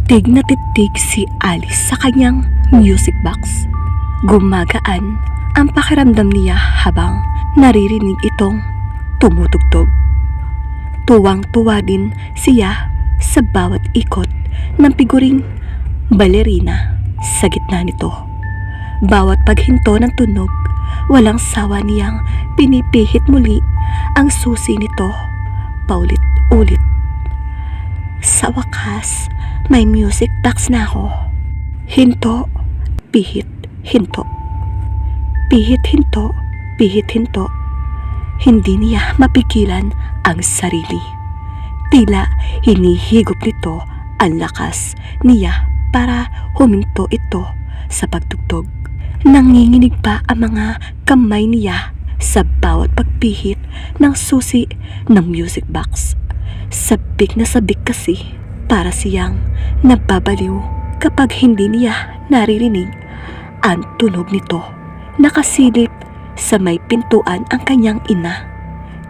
Titig na titig si Alice sa kanyang music box. Gumagaan ang pakiramdam niya habang naririnig itong tumutugtog. Tuwang-tuwa din siya sa bawat ikot ng figuring balerina sa gitna nito. Bawat paghinto ng tunog, walang sawa niyang pinipihit muli ang susi nito paulit-ulit. Sa wakas, may music box na ako. Hinto, pihit, hinto. Pihit, hinto, pihit, hinto. Hindi niya mapigilan ang sarili. Tila hinihigop nito ang lakas niya para huminto ito sa pagtugtog. Nanginginig pa ang mga kamay niya sa bawat pagpihit ng susi ng music box. Sabik na sabik kasi, para siyang nababaliw kapag hindi niya naririnig ang tunog nito. Nakasilip sa may pintuan ang kanyang ina.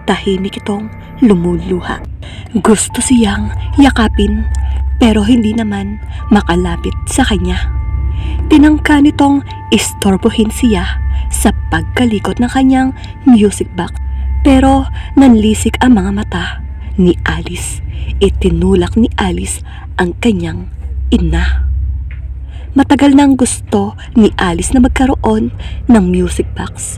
Tahimik itong lumuluha. Gusto siyang yakapin pero hindi naman makalapit sa kanya. Tinangka nitong istorbohin siya sa pagkalikot ng kanyang music box. Pero nanlisik ang mga mata ni Alice. Itinulak ni Alice ang kanyang ina. Matagal nang gusto ni Alice na magkaroon ng music box.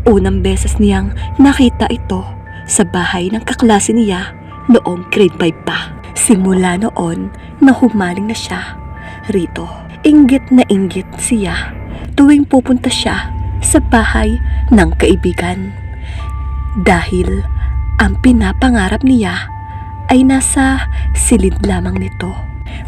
Unang beses niyang nakita ito sa bahay ng kaklase niya noong grade 5 pa. Simula noon na humaling na siya rito. Inggit na inggit siya tuwing pupunta siya sa bahay ng kaibigan. Dahil ang pinapangarap niya ay nasa silid lamang nito.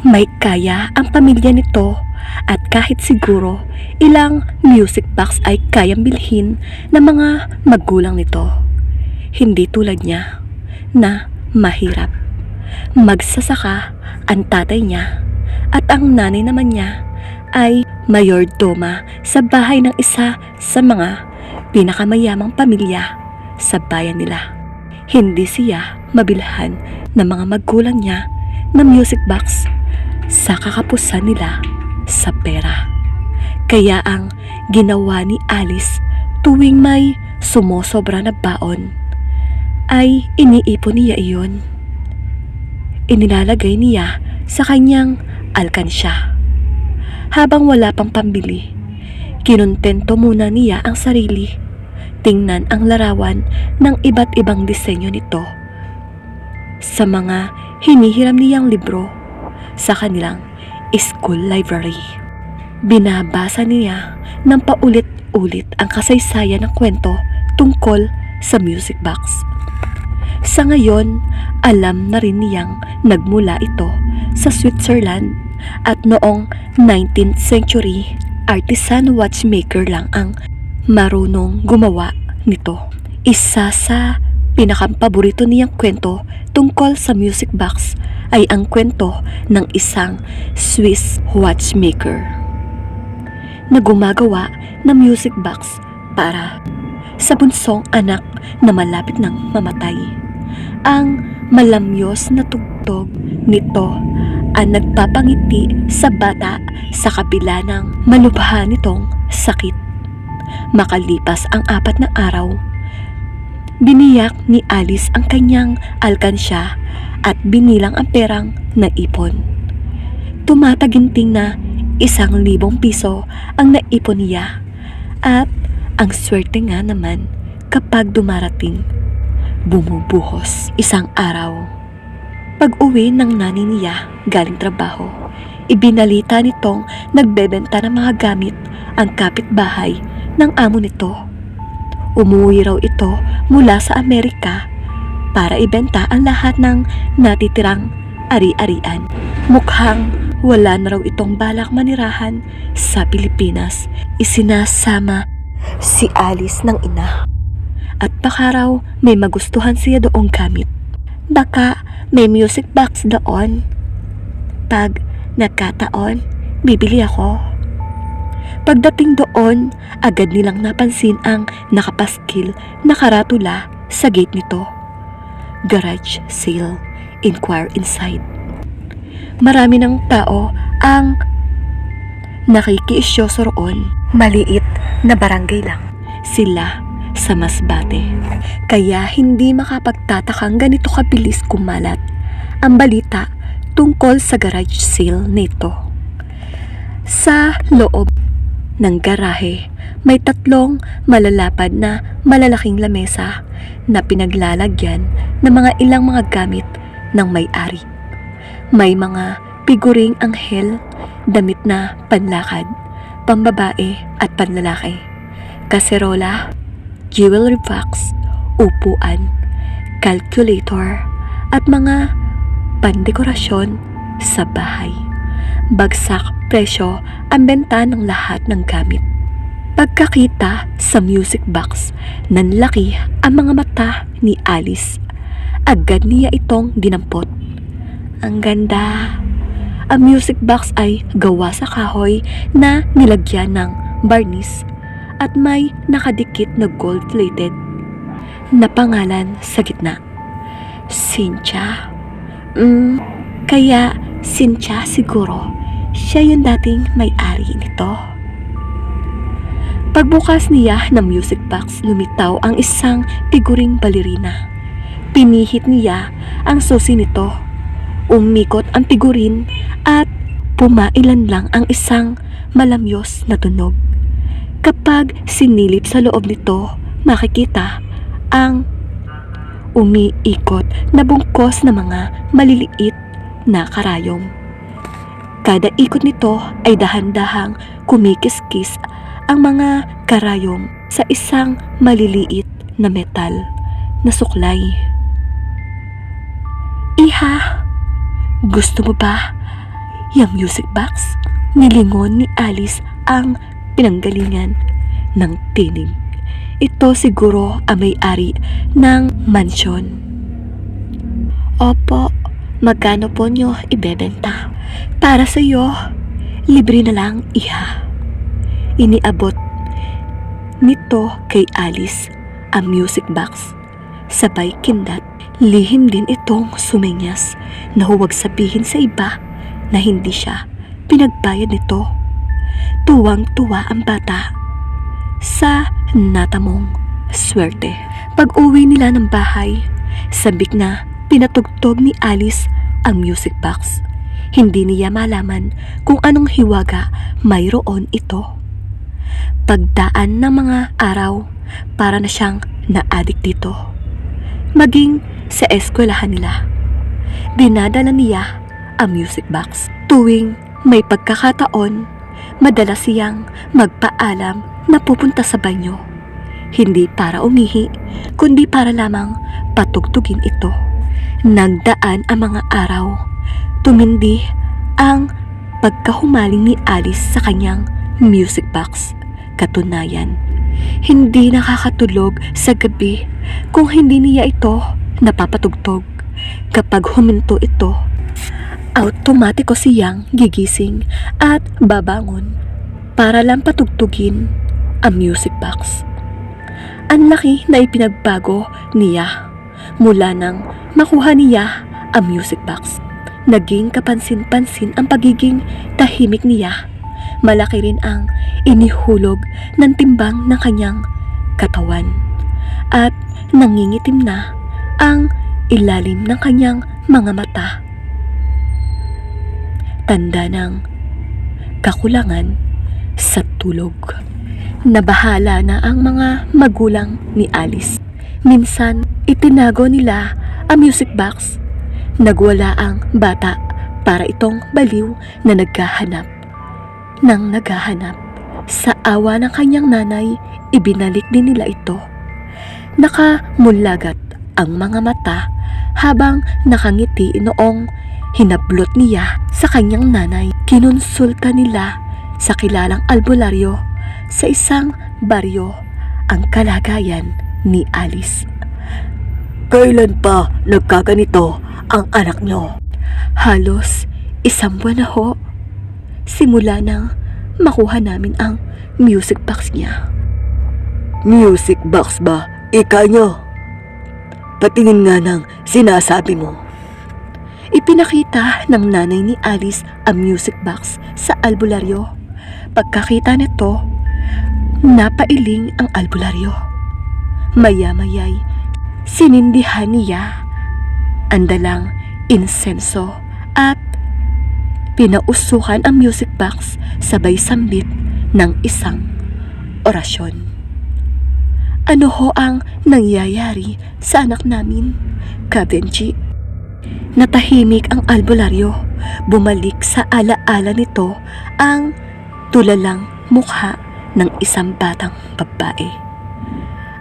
May kaya ang pamilya nito at kahit siguro ilang music box ay kayang bilhin ng mga magulang nito. Hindi tulad niya na mahirap. Magsasaka ang tatay niya at ang nanay naman niya ay mayordoma sa bahay ng isa sa mga pinakamayamang pamilya sa bayan nila. Hindi siya mabilhan ng mga magulang niya ng music box sa kakapusan nila sa pera. Kaya ang ginawa ni Alice, tuwing may sumosobra na baon, ay iniipon niya iyon. Inilalagay niya sa kanyang alkansya. Habang wala pang pambili, kinuntento muna niya ang sarili. Tingnan ang larawan ng iba't ibang disenyo nito sa mga hinihiram niyang libro sa kanilang school library. Binabasa niya ng paulit-ulit ang kasaysayan ng kwento tungkol sa music box. Sa ngayon, alam na rin niyang nagmula ito sa Switzerland at noong 19th century, artisan watchmaker lang ang marunong gumawa nito. Isa sa pinakapaborito niyang kwento tungkol sa music box ay ang kwento ng isang Swiss watchmaker na gumagawa ng music box para sa bunsong anak na malapit ng mamatay. Ang malamyos na tugtog nito ang nagpapangiti sa bata sa kabila ng malubha nitong sakit. Makalipas ang 4 na araw, biniyak ni Alice ang kanyang alkansya at binilang ang perang naipon. Tumataginting na ₱1,000 ang naipon niya at ang swerte nga naman kapag dumarating, bumubuhos isang araw. Pag-uwi ng nanay niya galing trabaho, ibinalita nitong nagbebenta ng mga gamit ang kapitbahay ng amo nito. Umuwi raw ito mula sa Amerika para ibenta ang lahat ng natitirang ari-arian. Mukhang wala na raw itong balak manirahan sa Pilipinas. Isinasama si Alice ng ina. At baka raw may magustuhan siya doong gamit. Baka may music box doon. Pag nagkataon, bibili ako. Pagdating doon, agad nilang napansin ang nakapaskil na karatula sa gate nito. "Garage sale, inquire inside." Marami ng tao ang nakikiisyoso roon. Maliit na barangay lang sila sa Masbate. Kaya hindi makapagtatakang ganito kabilis kumalat ang balita tungkol sa garage sale nito. Sa loob ng garahe, may tatlong malalapad na malalaking lamesa na pinaglalagyan ng mga ilang mga gamit ng may-ari. May mga figuring anghel, damit na panlakad, pambabae at panlalaki, kaserola, jewelry box, upuan, calculator, at mga pandekorasyon sa bahay. Bagsak presyo ang benta ng lahat ng gamit. Pagkakita sa music box, nanlaki ang mga mata ni Alice. Agad niya itong dinampot. Ang ganda! Ang music box ay gawa sa kahoy na nilagyan ng barnis at may nakadikit na gold-plated na pangalan sa gitna. Cynthia. Kaya Cynthia siguro. Siya yung dating may-ari nito. Pagbukas niya ng music box, lumitaw ang isang figuring balerina. Pinihit niya ang susi nito. Umikot ang figurine at pumailan lang ang isang malamyos na tunog. Kapag sinilip sa loob nito, makikita ang umiikot na bungkos na mga maliliit na karayom. Kada ikot nito ay dahan-dahang kumikiskis ang mga karayom sa isang maliliit na metal na suklay. "Iha, gusto mo ba yung music box?" Nilingon ni Alice ang pinanggalingan ng tinig. Ito siguro ang may-ari ng mansyon. "Opo, magkano po nyo ibebenta?" "Para sa iyo, libre na lang, iha." Iniabot nito kay Alice ang music box. Sabay kindat, lihim din itong sumenyas na huwag sabihin sa iba na hindi siya pinagbayad nito. Tuwang-tuwa ang bata sa natamong swerte. Pag uwi nila ng bahay, sabik na pinatugtog ni Alice ang music box. Hindi niya malaman kung anong hiwaga mayroon ito. Pagdaan ng mga araw, para na siyang na-addict dito. Maging sa eskwelahan nila, dinadala niya ang music box. Tuwing may pagkakataon, madalas siyang magpaalam na pupunta sa banyo. Hindi para umihi, kundi para lamang patugtugin ito. Nagdaan ang mga araw. Tumindi ang pagkahumaling ni Alice sa kanyang music box. Katunayan, hindi nakakatulog sa gabi kung hindi niya ito napapatugtog. Kapag huminto ito, automatiko siyang gigising at babangon para lang patugtugin ang music box. Ang laki na ipinagbago niya mula nang makuha niya ang music box. Naging kapansin-pansin ang pagiging tahimik niya. Malaki rin ang inihulog ng timbang ng kanyang katawan. At nangingitim na ang ilalim ng kanyang mga mata. Tanda ng kakulangan sa tulog. Nabahala na ang mga magulang ni Alice. Minsan, itinago nila ang music box. Nagwala ang bata para itong baliw na naghahanap. Nang naghahanap, sa awa ng kanyang nanay, ibinalik din nila ito. Nakamulagat ang mga mata habang nakangiti noong hinablot niya sa kanyang nanay. Kinonsulta nila sa kilalang albularyo sa isang baryo ang kalagayan ni Alice. Kailan pa nagkaganito ang anak nyo? "Halos isang buwan na ho. Simula nang makuha namin ang music box niya." Music box ba? Ika nyo? Patingin nga ng sinasabi mo. Ipinakita ng nanay ni Alice ang music box sa albularyo. Pagkakita nito, napailing ang albularyo. Maya-maya'y sinindihan niya ang dalang insenso at pinausukan ang music box sabay sambit ng isang orasyon. "Ano ho ang nangyayari sa anak namin, Ka Benji?" Natahimik ang albularyo. Bumalik sa alaala nito ang tulalang mukha ng isang batang babae.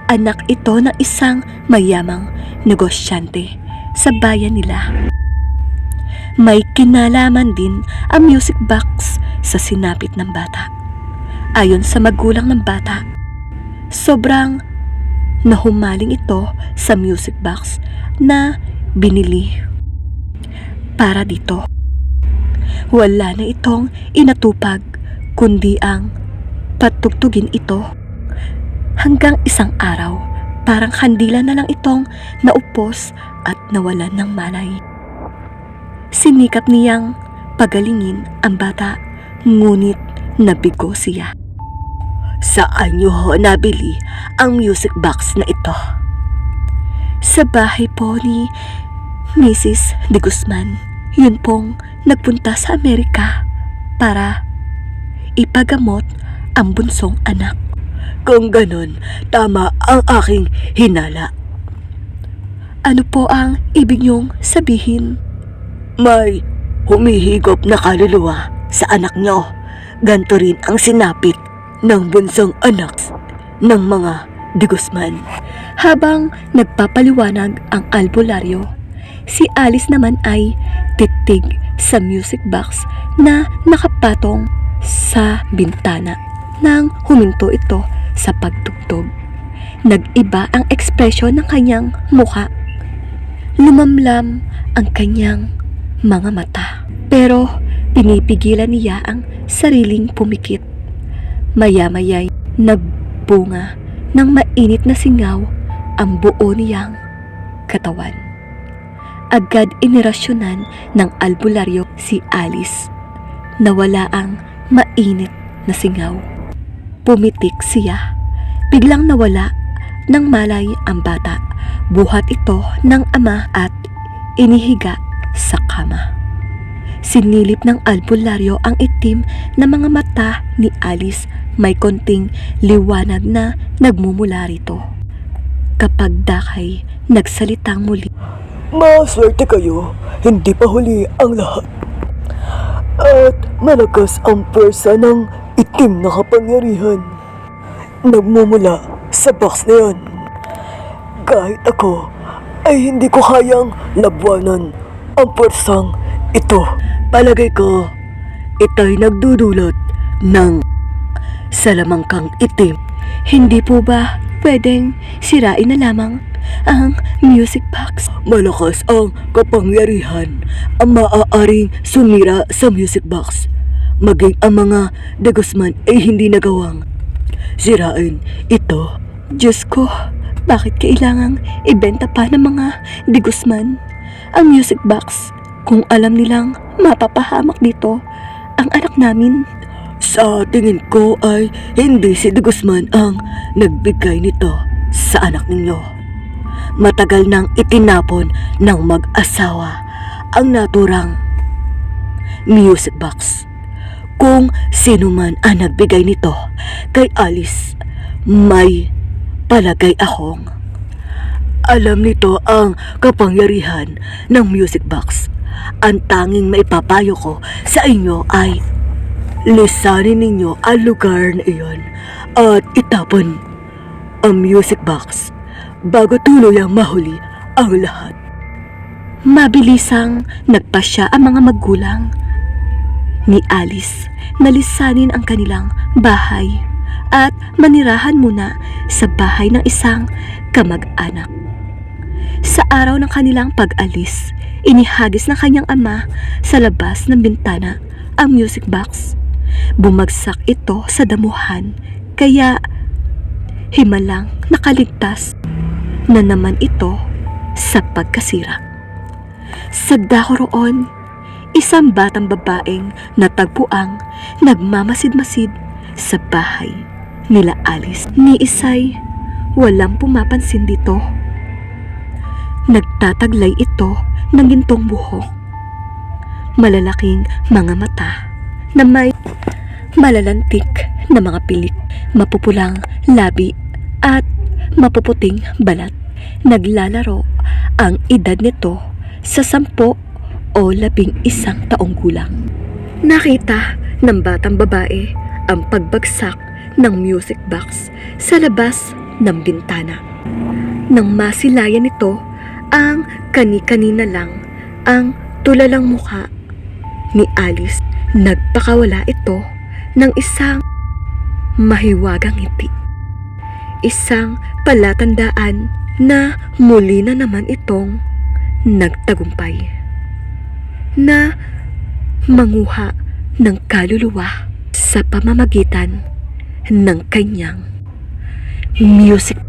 Anak ito ng isang mayamang negosyante sa bayan nila. May kinalaman din ang music box sa sinapit ng bata. Ayon sa magulang ng bata, sobrang nahumaling ito sa music box na binili para dito. Wala na itong inatupag kundi ang patugtugin ito. Hanggang isang araw, parang kandila na lang itong naupos at nawalan ng malay. Sinikap niyang pagalingin ang bata, ngunit nabigo siya. "Saan niyo ho nabili ang music box na ito?" "Sa bahay po ni Mrs. De Guzman. Yun pong nagpunta sa Amerika para ipagamot ang bunsong anak." "Kung ganon, tama ang aking hinala." "Ano po ang ibig niyong sabihin?" "May humihigop na kaluluwa sa anak niyo. Ganto rin ang sinapit ng bunsong anak ng mga De Guzman." Habang nagpapaliwanag ang albularyo, si Alice naman ay titig sa music box na nakapatong sa bintana. Nang huminto ito sa pagtugtog, nag-iba ang ekspresyon ng kanyang mukha. Lumamlam ang kanyang mga mata. Pero pinipigilan niya ang sariling pumikit. Maya-maya'y nagbunga ng mainit na singaw ang buo niyang katawan. Agad inirasyonan ng albularyo si Alice. Nawala ang mainit na singaw. Pumitik siya. Biglang nawala ng malay ang bata. Buhat ito ng ama at inihiga sa kama. Sinilip ng albularyo ang itim na mga mata ni Alice. May konting liwanag na nagmumula rito. Kapag dakay, nagsalitang muli. "Maswerte kayo, hindi pa huli ang lahat. At malakas ang pwersa ng itim na kapangyarihan. Nagmumula sa box na yan. Kahit ako ay hindi ko kayang labanan ang pwersang ito. Palagay ko, ito'y nagdudulot ng salamangkang itim." "Hindi po ba pwedeng sirain na lamang ang music box?" "Malakas ang kapangyarihan ang maaaring sumira sa music box. Maging ang mga De Guzman ay hindi nagawang sirain ito." "Diyos ko, bakit kailangang ibenta pa ng mga De Guzman ang music box kung alam nilang mapapahamak dito ang anak namin?" "Sa tingin ko ay hindi si De Guzman ang nagbigay nito sa anak ninyo. Matagal nang itinapon ng mag-asawa ang naturang music box. Kung sino man ang nagbigay nito kay Alice, may palagay akong alam nito ang kapangyarihan ng music box. Ang tanging maipapayo ko sa inyo ay lisanin ninyo ang lugar na iyon at itapon ang music box bago tuluyang mahuli ang lahat." Mabilisang nagpasya ang mga magulang ni Alice na lisanin ang kanilang bahay at manirahan muna sa bahay ng isang kamag-anak. Sa araw ng kanilang pag-alis, inihagis ng kanyang ama sa labas ng bintana ang music box. Bumagsak ito sa damuhan, kaya himalang nakaligtas na naman ito sa pagkasira. Sa dako roon, isang batang babaeng natagpuang nagmamasid-masid sa bahay nila Alice. Ni isa'y walang pumapansin dito. Nagtataglay ito ng gintong buhok, malalaking mga mata na may malalantik na mga pilik, mapupulang labi at mapuputing balat. Naglalaro ang edad nito sa 10 o 11 taong gulang. Nakita ng batang babae ang pagbagsak ng music box sa labas ng bintana. Nang masilayan nito ang kani-kanina lang ang tulalang mukha ni Alice, nagpakawala ito ng isang mahiwagang ngiti. Isang palatandaan na muli na naman itong nagtagumpay na manguha ng kaluluwa sa pamamagitan ng kanyang music.